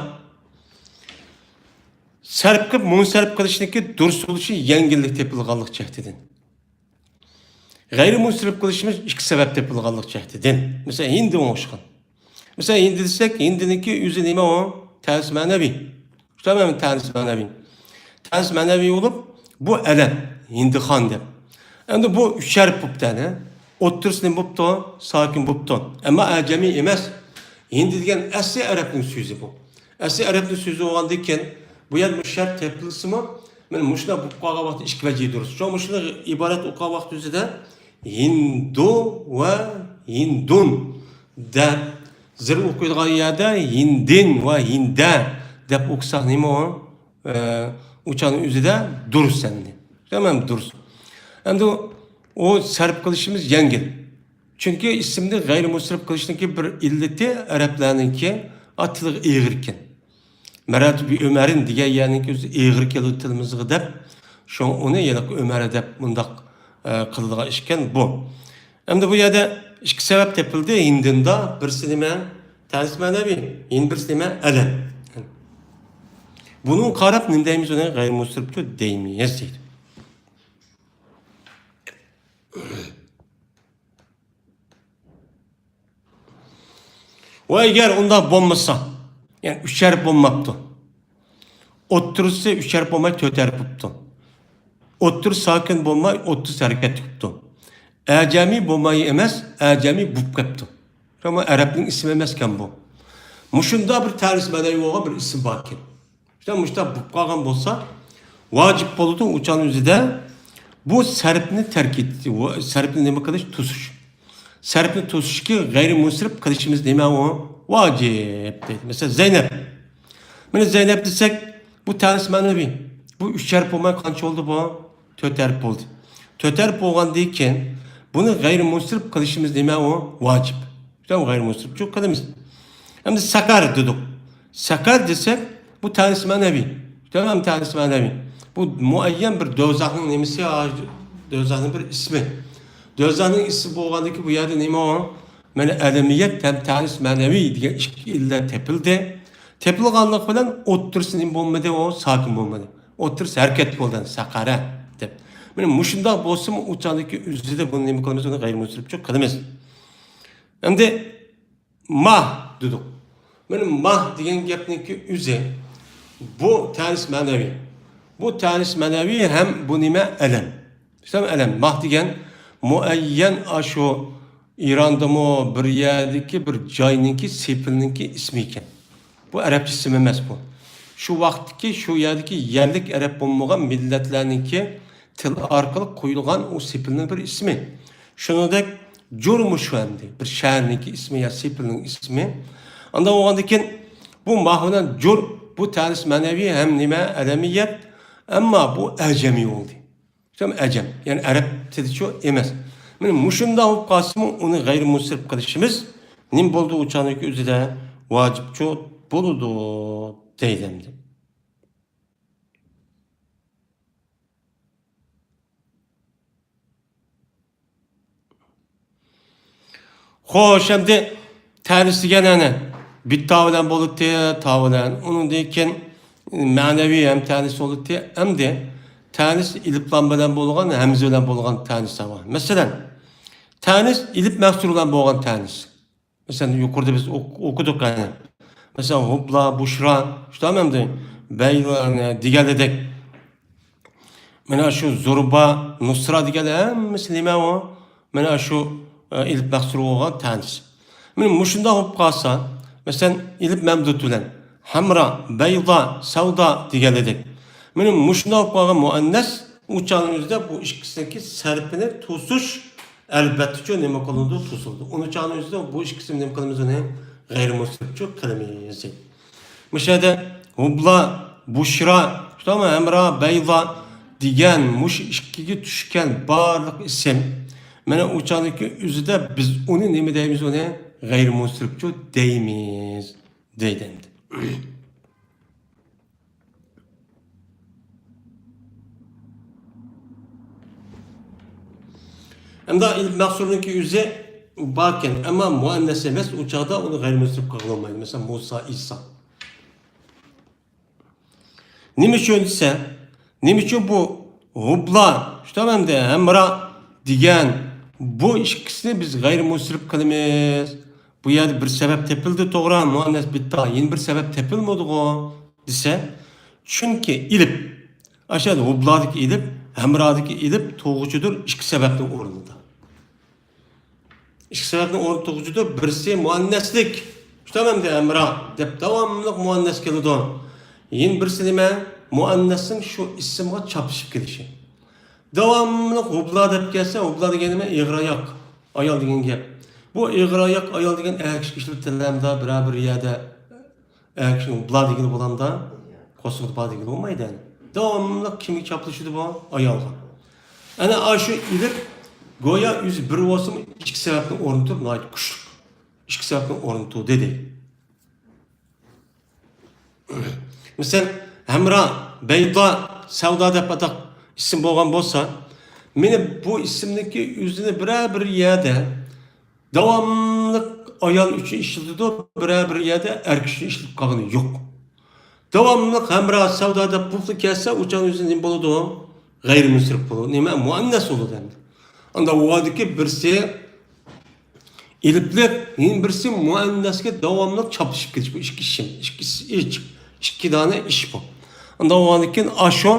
سەرپ قىلىپ مۇنسەرپ قىلىشنىڭكى دۇرۇس بولۇشى يەڭگىللىك تېپىلغانلىق جەھىتىدىن. غەيرىي مۇنسەرپ قىلىشىمىز ئىككى سەۋەب تېپىلغانلىق جەھىتىدىن. مەسىلەن، ھىندىغا ئوخشىغان. مەسىلەن، ھىندى دېسەك، ھىندىنىڭكى ئۆزى نېمە ئۇ؟ تەنىس مەنەۋى. شۇنداقمۇ؟ تەنىس مەنەۋى. تەنىس مەنەۋى بولۇپ، بۇ ئەلەم، ھىندىخان دەپ. ئەمدى بۇ ئۈچ ھەرپ بوپتۇ، ئەنە. ئوتتۇرىسى نېمە بوپتۇ؟ ساكىن بوپتۇ. ئەمما ئەجەمىي ئەمەس. ھىندى دېگەن ئەسلى ئەرەبنىڭ سۆزى بۇ. ئەسلى ئەرەبنىڭ سۆزى بولغاندىن كېيىن، بۇ يەر مۇشۇ شەرت تېپىلسىمۇ، مانا مۇشۇنداق بولۇپ قالغان ۋاقىتتا ئىككى ۋەجىھ دۇرۇس. شۇڭا مۇشۇنى ئىبارەت ئوقۇغان ۋاقىت ئۆزىدە ھىندۇ ۋە ھىندۇن دەپ، زىر ئوقۇيدىغان يەردە ھىندىن ۋە ھىندە دەپ ئوقۇساق نېمە ئۇ؟ ئە، ئۇ چاغنىڭ ئۆزىدە دۇرۇس ئەمدى. تامام دۇرۇس. ئەمدى ئۇ سەرپ قىلىشىمىز يەڭگىل. چۈنكى ئىسىمنى غەيرىي مۇنسەرپ قىلىشنىڭكى بىر ئىللىتى ئەرەبلەرنىڭكى ئاتىلىغا ئېغىر ئىكەن. مەرەرتۇ بى ئۆمەرىن دېگەن يەرنىڭكى ئۆزى ئېغىر كېلىدۇ تىلىمىزغا دەپ، شۇڭا ئۇنى ھېلىقى ئۆمەر دەپ مۇنداق، ئە، قىلىدىغان ئىشكەن بۇ. ئەمدى بۇ يەردە ئىككى سەۋەب تېپىلدى ھىندىندا. بىرسى نېمە؟ تەنىس مەنەۋى. يەنە بىرسى نېمە؟ ئەلەم. بۇنىڭغا قاراپ نېمە دەيمىز؟ ئۇنى غەيرىي مۇنسىرىپچۇ دەيمىز دەيدۇ. ۋە ئەگەر ئۇنداق بولمىسا، يەنى ئۈچ ھەرپ بولماپتۇ. ئوتتۇرىسى ئۈچ ھەرپ بولماي تۆت ھەرپ بوپتۇ. ئوتتۇرىسى ساكىن بولماي ئوتتۇرىسى ھەرىكەتتە بوپتۇ. ئەجەمىي بولماي ئەمەس، ئەجەمىي بوپ قاپتۇ. شۇڭا ئەرەبنىڭ ئىسمى ئەمەسكەن بۇ. مۇشۇنداق بىر تەنىس مەنىۋى بولغان بىر ئىسىم باركەن. شۇڭا مۇشۇنداق بوپ قالغان بولسا، ۋاجىپ بولىدۇ ئۇ چاغنىڭ ئۆزىدە بۇ سەرپنى تەرك ئېتىش، سەرپنى نېمە قىلىش؟ توسۇش. سەرپنى توسۇشكى غەيرىي مۇنسىرىپ قىلىشىمىز نېمە ئۇ؟ ۋاجىپ دەيدۇ. مەسىلەن، زەينەپ. مانا زەينەپ دېسەك، بۇ تەنىس مەنىۋى. بۇ ئۈچ ھەرپ بولماي قانچە بولدى بۇ؟ تۆت ھەرپ بولدى. تۆت ھەرپ بولغاندىن كېيىن بۇنى غەيرىي مۇنسىرىپ قىلىشىمىز نېمە ئۇ؟ ۋاجىپ. شۇڭا غەيرىي مۇنسىرىپچۇ قىلىمىز. ئەمدى سەقەر دېدۇق. سەقەر دېسەك، بۇ تەنىس مەنەۋى. تەمام تەنىس مەنەۋى. بۇ مۇئەييەن بىر دوزاخنىڭ نېمىسى، دوزاخنىڭ بىر ئىسمى. دوزاخنىڭ ئىسمى بولغاندىكى بۇ يەردە نېمە ئۇ؟ مانا ئەلەمىيەت ھەم تەنىس مەنەۋى دېگەن ئىككى ئىللەت تېپىلدى. تېپىلغانلىق بىلەن ئوتتۇرىسى نېمە بولمىدى؟ ئۇ ساكىن بولمىدى. ئوتتۇرىسى ھەرىكەتلىك بولدى، سەقەرە دەپ. مانا مۇشۇنداق بولسىمۇ ئۇ چاغدىكى ئۆزىدە بۇنى نېمە قىلىمىز؟ ئۇنى غەيرىي مۇنسىرىپچۇ قىلىمىز. ئەمدى ماھ دېدۇق. مانا ماھ دېگەن گەپنىڭكى ئۆزى بۇ تەنىس مەنەۋى. بۇ تەنىس مەنەۋى ھەم بۇ نېمە؟ ئەلەم. ئىسلام ئەلەم. ماھ دېگەن مۇئەييەن ئاشۇ ئىراندىمۇ بىر يەردىكى بىر جاينىڭكى، سېپىلنىڭكى ئىسمى ئىكەن. بۇ ئەرەبچە ئىسىم ئەمەس بۇ. شۇ ۋاقىتتىكى، شۇ يەردىكى يەرلىك ئەرەب بولمىغان مىللەتلەرنىڭكى تىل ئارقىلىق قويۇلغان ئۇ سېپىلنىڭ بىر ئىسمى. شۇنىڭدەك جۇرمۇ شۇ ئەمدى. بىر شەھەرنىڭكى ئىسمى يا سېپىلنىڭ ئىسمى. ئانداق بولغاندىكىن بۇ ماھ بىلەن جۇر، بۇ تەنىس مەنەۋى ھەم نېمە؟ ئەلەمىيەت. ئەمما بۇ ئەجەمىي بولدى. شۇ ئەجەم، يەنى ئەرەب تىلىچۇ ئەمەس. مانا مۇشۇنداق بولۇپ قالسىمۇ، ئۇنى غەيرىي مۇنسىرىپ قىلىشىمىز نېمە بولىدۇ؟ ئۇ چاغنىڭكى ئۆزىدە ۋاجىپچۇ بولىدۇ دەيدۇ ئەمدى. خوش، ئەمدى تەنىس دېگەن ئەنە بىتا بىلەن بولىدۇ، تا بىلەن. ئۇنىڭدىن كېيىن مەنەۋى ھەم تەنىس بولىدۇ. ئەمدى تەنىس ئېلىپلام بىلەن بولغان، ھەمزە بىلەن بولغان تەنىس بار. مەسىلەن، تەنىس ئېلىپ مەقسۇر بىلەن بولغان تەنىس. مەسىلەن، يۇقىرىدا بىز ئوق-، ئوقۇدۇق، يەنى. مەسىلەن، ھۇبلا، بۇشرا، شۇنداقمۇ ئەمدى؟ بەيلا، دېگەنلىدەك. مانا شۇ زۇربا، نۇسرا دېگەنلەر ھەممىسى نېمە ئۇ؟ مانا شۇ، ئە، ئېلىپ مەقسۇر بولغان تەنىس. مانا مۇشۇنداق بولۇپ قالسا، مەسىلەن، ئېلىپ مەمدۇد بىلەن ھەمرا، بەيدا، سەۋدا دېگەنلىدەك. مانا مۇشۇنداق بولۇپ قالغان مۇئەننەس، ئۇ چاغنىڭ ئۆزىدە بۇ ئىككىسىنىڭكى سەرپىنى توسۇش ئەلۋەتتىچۇ نېمە قىلىنىدۇ؟ توسۇلىدۇ. ئۇنى چاغنىڭ ئۆزىدە بۇ ئىككىسىنى نېمە قىلىمىز؟ ئۇنى غەيرىي مۇنسىرىپچۇ قىلىمىز. مۇشۇ يەردە ھۇبلا، بۇشرا، شۇنداقمۇ ھەمرا، بەيدا دېگەن مۇشۇ ئىككىگە چۈشكەن بارلىق ئىسىم، مانا ئۇ چاغدىكى ئۆزىدە بىز ئۇنى نېمە دەيمىز؟ ئۇنى غەيرىي مۇنسىرىپچۇ دەيمىز. دەيدۇ ئەمدى. ئەمدى ئېلىپ مەقسۇرنىڭكى ئۆزى باركەن، ئەمما مۇئەننەس ئەمەس، ئۇ چاغدا ئۇنى غەيرىي مۇنسىرىپ قىلغىلى بولمايدۇ. مەسىلەن، مۇسا، ئىسا. نېمە ئۈچۈن دېسە، نېمە ئۈچۈن بۇ ھۇبلا، شۇنداق ئەمدى ھەمرا دېگەن بۇ ئىككىسىنى بىز غەيرىي مۇنسىرىپ قىلىمىز؟ بۇ يەردە بىر سەۋەب تېپىلدى، توغرا، مۇئەننەس بىتا، يەنە بىر سەۋەب تېپىلمىدىغۇ دېسە، چۈنكى ئېلىپ، ئاشۇ ھۇبلادىكى ئېلىپ، ھەمرادىكى ئېلىپ تۇغغۇچىدۇر ئىككى سەۋەبنىڭ ئورنىدا. ئىككى سەۋەبنىڭ ئورنىدا تۇغغۇچىدۇر، بىرسى مۇئەننەسلىك، شۇنداق ئەمدى ھەمرا دەپ داۋاملىق مۇئەننەس كېلىدۇ. يەنە بىرسى نېمە؟ مۇئەننەسنىڭ شۇ ئىسىمغا چاپلىشىپ كېلىشى. داۋاملىق ھۇبلا دەپ كەلسە، ھۇبلا دېگەن نېمە؟ ئېغىر ئاياق ئايال دېگەن گەپ. بۇ ئېغىر ئاياق ئايال دېگەن ئەركىشىگە ئىشلىتىلەمدۇ بىرەر بىر يەردە؟ ئەركىشىنى ھۇبلا دېگىلى بولامدا، قورسىقىدا بار دېگىلى بولمايدۇ. داۋاملىق كىمگە چاپلىشىدۇ بۇ؟ ئايالغا. ئەنە ئاشۇ ئېلىپ، گويا ئۆزى بىر بولسىمۇ، ئىككى سەۋەبنىڭ ئورنىدا تۇرۇپ، ناھايىتى كۈچلۈك. ئىككى سەۋەبنىڭ ئورنىدا تۇردى دەيدۇ. مىسال، ھەمرا، بەيدا، سەۋدا دەپ ئاتاق ئىسىم بولغان بولسا، مانا بۇ ئىسىمنىڭكى ئۆزىنى بىرەر بىر يەردە داۋاملىق ئايال ئۈچۈن ئىشلىتىدۇ، بىرەر بىر يەردە ئەر كىشى ئۈچۈن ئىشلىتىپ قالغىنى يوق. داۋاملىق ھەمراھ سەۋدا دەپ بۇ خىل كەلسە، ئۇ چاغ ئۆزى نېمە بولىدۇ؟ غەيرىي مۇنسەرىپ بولىدۇ. نېمە؟ مۇئەننەس بولىدۇ ئەمدى. ئاندا ئۇ ھالدىكى بىرسى ئېلىپلىق، يەنە بىرسى مۇئەننەسكە داۋاملىق چاپلىشىپ كېتىش. بۇ ئىككى ئىشىم، ئىككى ئىش، ئىككى دانە ئىش بۇ. ئاندا ئۇ ھالدىكى ئاشۇ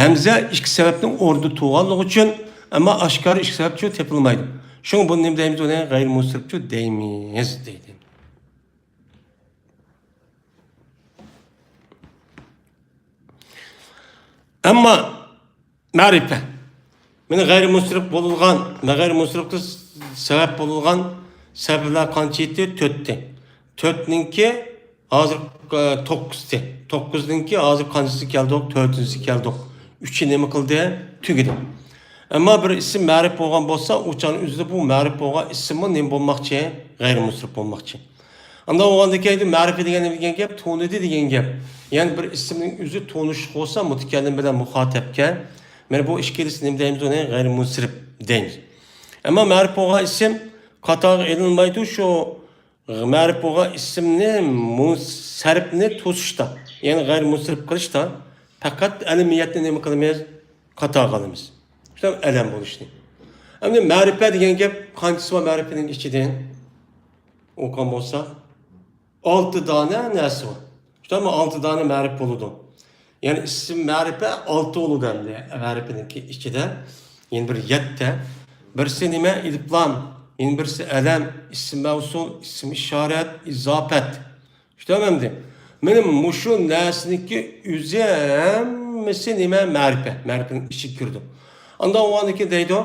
ھەمزە ئىككى سەۋەبنىڭ ئورنىدا تۇرغانلىقى ئۈچۈن، ئەمما ئاشكارا ئىككى سەۋەبچۇ تېپىلمايدۇ. شۇڭا بۇنى نېمە دەيمىز؟ ئۇنى غەيرىي مۇنسەرىپچۇ دەيمىز، دەيدۇ. ئەمما مەرىپە. مانا غەيرىي مۇنسەرىپ بولۇلغان، غەيرىي مۇنسەرىپكە سەۋەب بولۇلغان سەۋەبلەر قانچە ئىدى؟ تۆتتى. تۆتنىڭكى ھازىر، ئە، توققۇزتى. توققۇزنىڭكى ھازىر قانچىسى كەلدۇق؟ تۆتىنچىسى كەلدۇق. ئۈچى نېمە قىلدى؟ تۈگىدى. ئەمما بىر ئىسىم مەرىپ بولغان بولسا، ئۇ چاغنىڭ ئۆزىدە بۇ مەرىپ بولغان ئىسىممۇ نېمە بولماقچى؟ غەيرىي مۇنسەرىپ بولماقچى. ئانداق بولغاندىكىن مەرىپە دېگەن نېمە دېگەن گەپ؟ تونۇدى دېگەن گەپ. يەنى بىر ئىسىمنىڭ ئۆزى تونۇشلۇق بولسا، مۇتەكەللىم بىلەن مۇخاتەبكە، مانا بۇ ئىككىلىسى نېمە دەيمىز؟ ئۇنى غەيرىي مۇنسەرىپ دەيمىز. ئەمما مەرىپ بولغان ئىسىم قاتارغا ئېلىنمايدۇ. شۇ مەرىپ بولغان ئىسىمنى مۇنسەرىپنى توسۇشتا، يەنى غەيرىي مۇنسەرىپ قىلىشتا پەقەت ئەلەمىيەتنى نېمە قىلىمىز؟ قاتارغا ئالىمىز. شۇنداق ئەلەم بولۇشنى. ئەمدى مەرىپە دېگەن گەپ قانچىسى بار مەرىپىنىڭ ئىچىدە؟ ئوقۇغان بولساق، ئالتە دانە نەرسە بار. شۇنداقمۇ؟ ئالتە دانە مەرىپ بولىدۇ. يەنى ئىسىم مەرىپە ئالتە بولىدۇ ئەمدى مەرىپىنىڭكى ئىچىدە. يەنە بىر يەتتە. بىرسى نېمە؟ ئېلىپلام. يەنە بىرسى ئەلەم، ئىسىم مەۋسۇل، ئىسىم ئىشارەت، ئىزاپەت. شۇنداقمۇ ئەمدى؟ مانا مۇشۇ نەرسىنىڭكى ئۆزى ھەممىسى نېمە؟ مەرىپە. مەرىپىنىڭ ئىچىگە كىرىدۇ. ئانداق بولغاندىكىن دەيدۇ،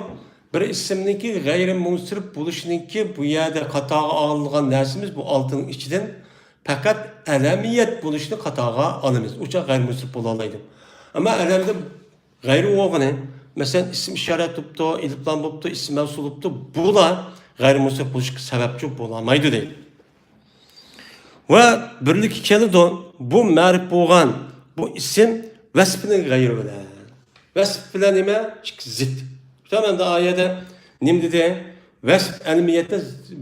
بىر ئىسىمنىڭكى غەيرىي مۇنسەرىپ بولۇشىنىڭكى بۇ يەردە قاتارغا ئالىنغان نەرسىمىز بۇ ئالتىنىڭ ئىچىدىن پەقەت ئەلەمىيەت بولۇشنى قاتارغا ئالىمىز. ئۇ چاغ غەيرىي مۇنسەرىپ بولالايدۇ. ئەمما ئەلەمدە غەيرىي بولغىنى، مەسىلەن، ئىسىم ئىشارەت بوپتۇ، ئېلىپلام بوپتۇ، ئىسىم مەۋسۇل بوپتۇ، بۇلار غەيرىي مۇنسەرىپ بولۇشقا سەۋەبچى بولالمايدۇ دەيدۇ. ۋە بىرلىككە كېلىدۇ. بۇ مەرىپ بولغان بۇ ئىسىم ۋەسپىنىڭ غەيرى بىلەن. ۋەسپ بىلەن نېمە؟ ئىككى زىت. شۇنداق ئەمدى ئايەتتە نېمە دېدى؟ ۋەسپ ئەلەمىيەتتە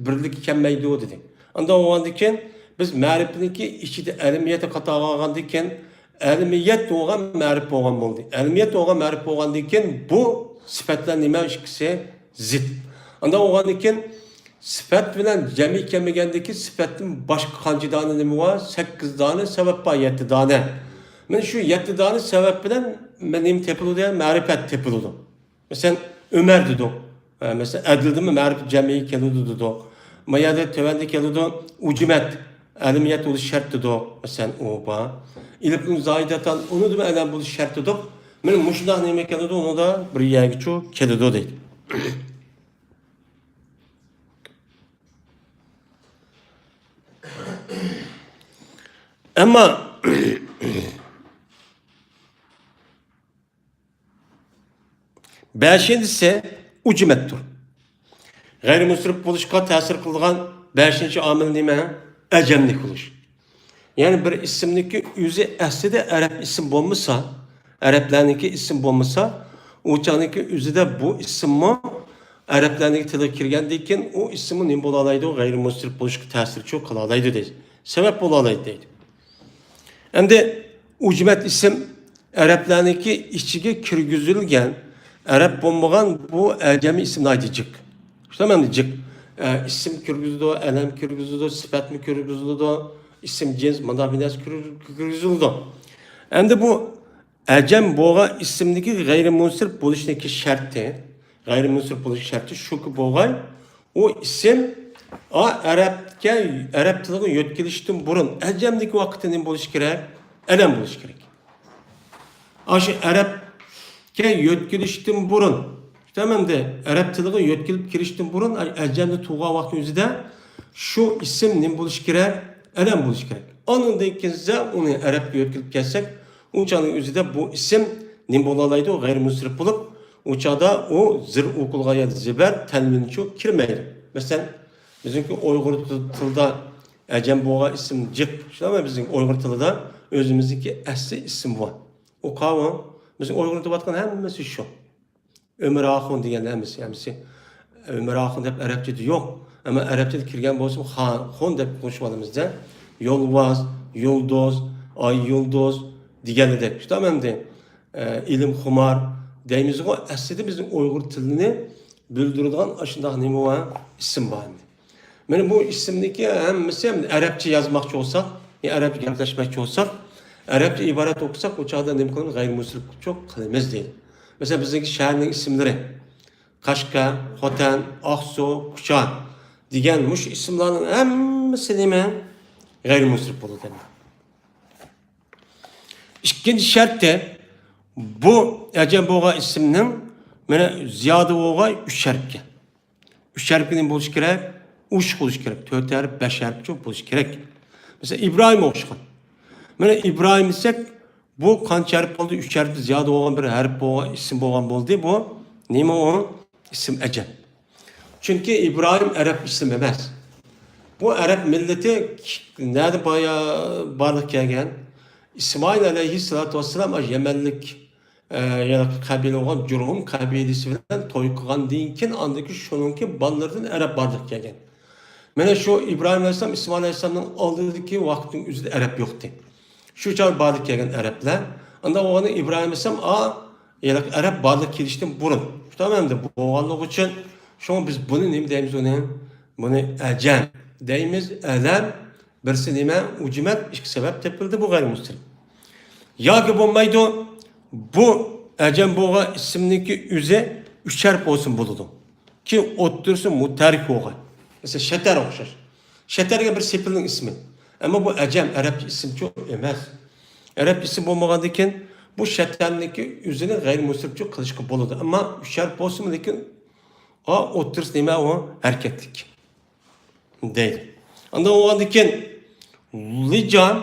بىرلىككە كەلمەيدۇ دېدى. ئانداق بولغاندىن كېيىن بىز مەرىپىنىڭكى ئىچىدە ئەلەمىيەتنى قاتارغا ئالغاندىن كېيىن ئەلەمىيەت بولغان مەرىپ بولغان بولدى. ئەلەمىيەت بولغان مەرىپ بولغاندىن كېيىن بۇ سۈپەتلەر نېمە؟ ئىككىسى زىت. ئانداق بولغاندىن كېيىن سۈپەت بىلەن جەمئىي كەلمىگەندىكى سۈپەتتىن باشقا قانچە دانە نېمە بار؟ سەككىز دانە سەۋەب بار، يەتتە دانە. مانا شۇ يەتتە دانە سەۋەب بىلەن نېمە تېپىلىدۇ؟ يەنى مەرىپەت تېپىلىدۇ. مەسىلەن، ئۆمەر دېدۇق. ئە، مەسىلەن، ئەدىلدىمۇ مەرىپەت جەمئىي كېلىدۇ دېدۇق. ما يەردە تۆۋەندە كېلىدۇ، ئۇجمەت، ئەلەمىيەت بولۇشى شەرت دېدۇق. مەسىلەن، ئۇ بار. ئېلىپنىڭ زايىدەتان، ئۇنىڭدىمۇ ئەلەم بولۇشى شەرت دېدۇق. مانا مۇشۇنداق نېمە كېلىدۇ، ئۇنىڭدا بىر يەرگىچۇ كېلىدۇ دەيدۇ. ئەمما بەشىنچىسى ئۇجمەتتۇر. غەيرىي مۇنسەرىپ بولۇشقا تەسىر قىلىدىغان بەشىنچى ئامىل نېمە؟ ئەجەملىك بولۇش. يەنى بىر ئىسىمنىڭكى ئۆزى ئەسلىدە ئەرەب ئىسىم بولمىسا، ئەرەبلەرنىڭكى ئىسىم بولمىسا، ئۇ چاغنىڭكى ئۆزىدە بۇ ئىسىممۇ ئەرەبلەرنىڭكى تىلىغا كىرگەندىن كېيىن ئۇ ئىسىممۇ نېمە بولالايدۇ؟ غەيرىي مۇنسەرىپ بولۇشقا تەسىرچۇ قىلالايدۇ دەيدۇ. سەۋەب بولالايدۇ دەيدۇ. ئەمدى ئۇجمەت ئىسىم ئەرەبلەرنىڭكى ئىچىگە كىرگۈزۈلگەن، ئەرەب بولمىغان بۇ ئەجەمىي ئىسىملار ئىدى جىق. شۇنداقمۇ ئەمدى جىق؟ ئە، ئىسىم كىرگۈزىدۇ، ئەلەم كىرگۈزىدۇ، سۈپەتمۇ كىرگۈزىدۇ، ئىسىم جىنس، مۇنداق بىر نەرسە كىرگۈ-، كىرگۈزۈلىدۇ. ئەمدى بۇ ئەجەم بولغان ئىسىمدىكى غەيرىي مۇنسەرىپ بولۇشنىڭكى شەرتى، غەيرىي مۇنسەرىپ بولۇش شەرتى شۇكى بولغاي، ئۇ ئىسىم ئا، ئەرەبكە، ئەرەب تىلىغا يۆتكىلىشتىن بۇرۇن، ئەجەمدىكى ۋاقىتتا نېمە بولۇشى كېرەك؟ ئەلەم بولۇشى كېرەك. ئاشۇ ئەرەبكە يۆتكىلىشتىن بۇرۇن، تامامدە ئەرەب تىلىغا يۆتكىلىپ كىرىشتىن بۇرۇن، ئەجەمدە تۇغان ۋاقتى ئۆزىدە شۇ ئىسىم نېمە بولۇشى كېرەك؟ ئەلەم بولۇشى كېرەك. ئاندىن كېيىن سىزە ئۇنى ئەرەبكە يۆتكىلىپ كەلسەك، ئۇ چاغنىڭ ئۆزىدە بۇ ئىسىم نېمە بولالايدۇ؟ غەيرىي مۇنسەرىپ بولۇپ، ئۇ چاغدا ئۇ زىر ئوقۇلغان يەردە زىبەر، تەنۋىنچۇ كىرمەيدۇ. مەسىلەن، بىزنىڭكى ئۇيغۇر تىلىدا ئەجەم بولغان ئىسىم جىق. شۇنداقمۇ بىزنىڭ ئۇيغۇر تىلىدا ئۆزىمىزنىڭكى ئەسلى ئىسىم بار. ئۇ قاۋۇ. بىزنىڭ ئۇيغۇر تىلىدا بولۇۋاتقان ھەممىسى شۇ. ئۆمەر ئاخۇن دېگەن ھەممىسى، ھەممىسى ئۆمەر ئاخۇن دەپ ئەرەبچىدە يوق. ئەمما ئەرەبچىدە كىرگەن بولسىمۇ خا-، خۇن دەپ قوشۇۋالىمىزدە. يولۋاس، يۇلدۇز، ئاي يۇلدۇز دېگەنلىدەك. شۇنداقمۇ ئەمدى، ئە، ئىلىمخۇمار دەيمىزغۇ، ئەسلىدە بىزنىڭ ئۇيغۇر تىلىنى بىلدۈرىدىغان ئاشۇنداق نېمە بار؟ ئىسىم بار ئەمدى. مانا بۇ ئىسىمنىڭكى ھەممىسى ئەمدى ئەرەبچە يازماقچى بولساق، يا ئەرەبچە گەپلەشمەكچى بولساق، ئەرەبچە ئىبارەت ئوقۇساق، ئۇ چاغدا نېمە قىلىمىز؟ غەيرىمۇنسەرىپ قىلىمىز دەيدۇ. مەسىلەن، بىزنىڭكى شەھەرنىڭ ئىسىملىرى، قەشقەر، خوتەن، ئاقسۇ، كۇچا دېگەن مۇشۇ ئىسىملارنىڭ ھەممىسى نېمە؟ غەيرىمۇنسەرىپ بولىدۇ. ئىككىنچى شەرتى، بۇ ئەجەم بولغان ئىسىمنىڭ مانا زىيادە بولغان ئۈچ ھەرپكە. ئۈچ ھەرپكە نېمە بولۇشى كېرەك؟ ئوشۇق بولۇشى كېرەك. تۆت ھەرپ، بەش ھەرپچە بولۇشى كېرەك. مەسىلەن، ئىبراھىم ئوخشىغان. مانا ئىبراھىم دېسەك، بۇ قانچە ھەرپ بولدى؟ ئۈچ ھەرپ زىيادە بولغان بىر ھەرپ بولغان، ئىسىم بولغان بولدى. بۇ نېمە ئۇ؟ ئىسىم ئەجەم. چۈنكى ئىبراھىم ئەرەب ئىسىم ئەمەس. بۇ ئەرەب مىللىتى نەدە بايا-، بارلىققا كەلگەن؟ ئىسمائىل ئەلەيھىسسالاتۇ ۋەسسالام ئاشۇ يەمەنلىك، ئە، يەنە قەبىلە بولغان جۇرھۇم قەبىلىسى بىلەن توي قىلغاندىن كېيىن، ئاندىن كېيىن شۇنىڭكى بالىلىرىدىن ئەرەب بارلىققا كەلگەن. مانا شۇ ئىبراھىم ئەلەيھىسسالام، ئىسمائىل ئەلەيھىسسالامنىڭ ئالدىدىكى ۋاقىتنىڭ ئۆزىدە ئەرەب يوقتى. شۇ چاغ بارلىققا كەلگەن ئەرەبلەر. ئاندىن ئۇنى ئىبراھىم ئەلەيھىسسالام، ئا، ھېلىقى ئەرەب بارلىققا كېلىشتىن بۇرۇن. شۇنداقمۇ ئەمدى؟ بولغانلىقى ئۈچۈن، شۇڭا بىز بۇنى نېمە دەيمىز ئۇنى؟ بۇنى ئەجەم دەيمىز، ئەلەم. بىرسى نېمە؟ ئۇجمەت، ئىككى سەۋەب تېپىلدى، بۇ غەيرىمۇنسەرىپ. ياكى بولمايدۇ، بۇ ئەجەم بولغان ئىسىمنىڭكى ئۆزى ئۈچ ھەرپ بولسىمۇ بولىدۇ. كېيىن ئوتتۇرىسى مۇتەھەررىك بولغان. مەسىلەن، شەتەر ئوخشاش. شەتەرگە بىر سېپىلنىڭ ئىسمى. ئەمما بۇ ئەجەم، ئەرەبچە ئىسىمچۇ ئەمەس. ئەرەب ئىسىم بولمىغاندىكىن بۇ شەتەرنىڭكى ئۆزىنى غەيرىمۇنسەرىپچۇ قىلىشقا بولىدۇ. ئەمما ئۈچ ھەرپ بولسىمۇ، لېكىن ئا، ئوتتۇرىسى نېمە ئۇ؟ ھەرىكەتلىك. دەيدۇ. ئاندىن بولغاندىكىن لىجام،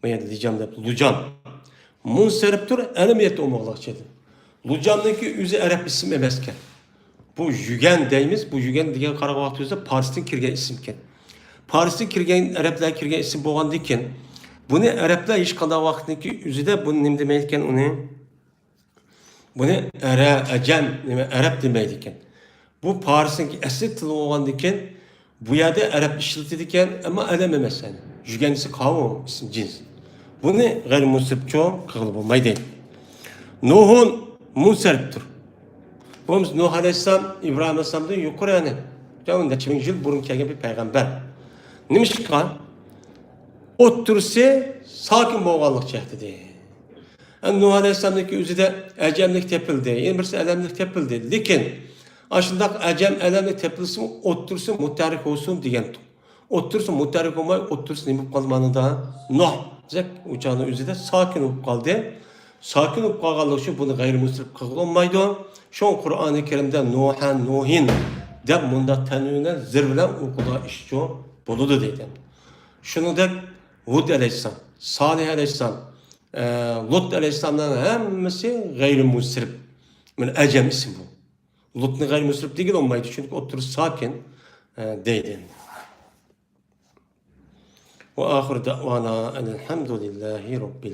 بۇ يەردە لىجام دەپ، لۇجام. مۇنسەرىپتۇر، ئەلەم يەتتە ئومۇغلىق چېدى. لۇجامنىڭكى ئۆزى ئەرەب ئىسىم ئەمەسكەن. بۇ يۈگەن دەيمىز، بۇ يۈگەن دېگەن قارىغان ۋاقتىمىزدا پارستىن كىرگەن ئىسىمكەن. پارستىن كىرگەن، ئەرەبلەر كىرگەن ئىسىم بولغاندىكىن، بۇنى ئەرەبلەر ھېچقانداق ۋاقىتنىڭكى ئۆزىدە بۇنى نېمە دېمەيدىكەن ئۇنى؟ بۇنى ئەرە-، ئەجەم، نېمە، ئەرەب دېمەيدىكەن. بۇ پارسنىڭكى ئەسلى تىلى بولغاندىكىن، بۇ يەردە ئەرەب ئىشلىتىدىكەن، ئەمما ئەلەم ئەمەس، يەنى. يۈگەنسى قاۋۇ، ئىسىم جىنس. بۇنى غەيرىمۇنسەرىپچۇ قىلغىلى بولمايدۇ. نۇھۇن مۇنسەرىپتۇر. بۇ نۇھ ئەلەيھىسسالام، ئىبراھىم ئەلەيھىسسالامدىن يۇقىرى، يەنى. يا نەچچە مىڭ يىل بۇرۇن كەلگەن بىر پەيغەمبەر. نېمىشقا؟ ئوتتۇرىسى ساكىن بولغانلىق جەھىتىدىن. ئەمدى نۇھ ئەلەيھىسسالامنىڭكى ئۆزىدە ئەجەملىك تېپىلدى، يەنە بىرسى ئەلەملىك تېپىلدى. لېكىن ئاشۇنداق ئەجەم ئەلەملىك تېپىلسىمۇ، ئوتتۇرىسى مۇتەھەررىك بولسۇن دېگەنتۇق. ئوتتۇرىسى مۇتەھەررىك بولماي، ئوتتۇرىسى نېمە بولۇپ قالدى مانىدا؟ نۇھ دېسەك، ئۇ چاغنىڭ ئۆزىدە ساكىن بولۇپ قالدى. ساكىن بولۇپ قالغانلىقى ئۈچۈن بۇنى غەيرىمۇنسەرىپ قىلغىلى بولمايدۇ. شۇڭا قۇرئانى كەرىمدە نۇھەن، نۇھىن دەپ مۇنداق تەنۋىن بىلەن، زىر بىلەن ئوقۇغان ئىشچۇ بولىدۇ دەيدۇ. شۇنىڭدەك ھۇد ئەلەيھىسسالام، سالىھ ئەلەيھىسسالام، ئە، لۇت ئەلەيھىسسالاملارنىڭ ھەممىسى غەيرىمۇنسەرىپ. مانا ئەجەم ئىسىم بۇ. لۇتنى غەيرىمۇنسەرىپ دېگىلى بولمايدۇ، چۈنكى ئوتتۇرىسى ساكىن، ئە، دەيدۇ. وآخر دعوانا أن الحمد لله رب العالمين.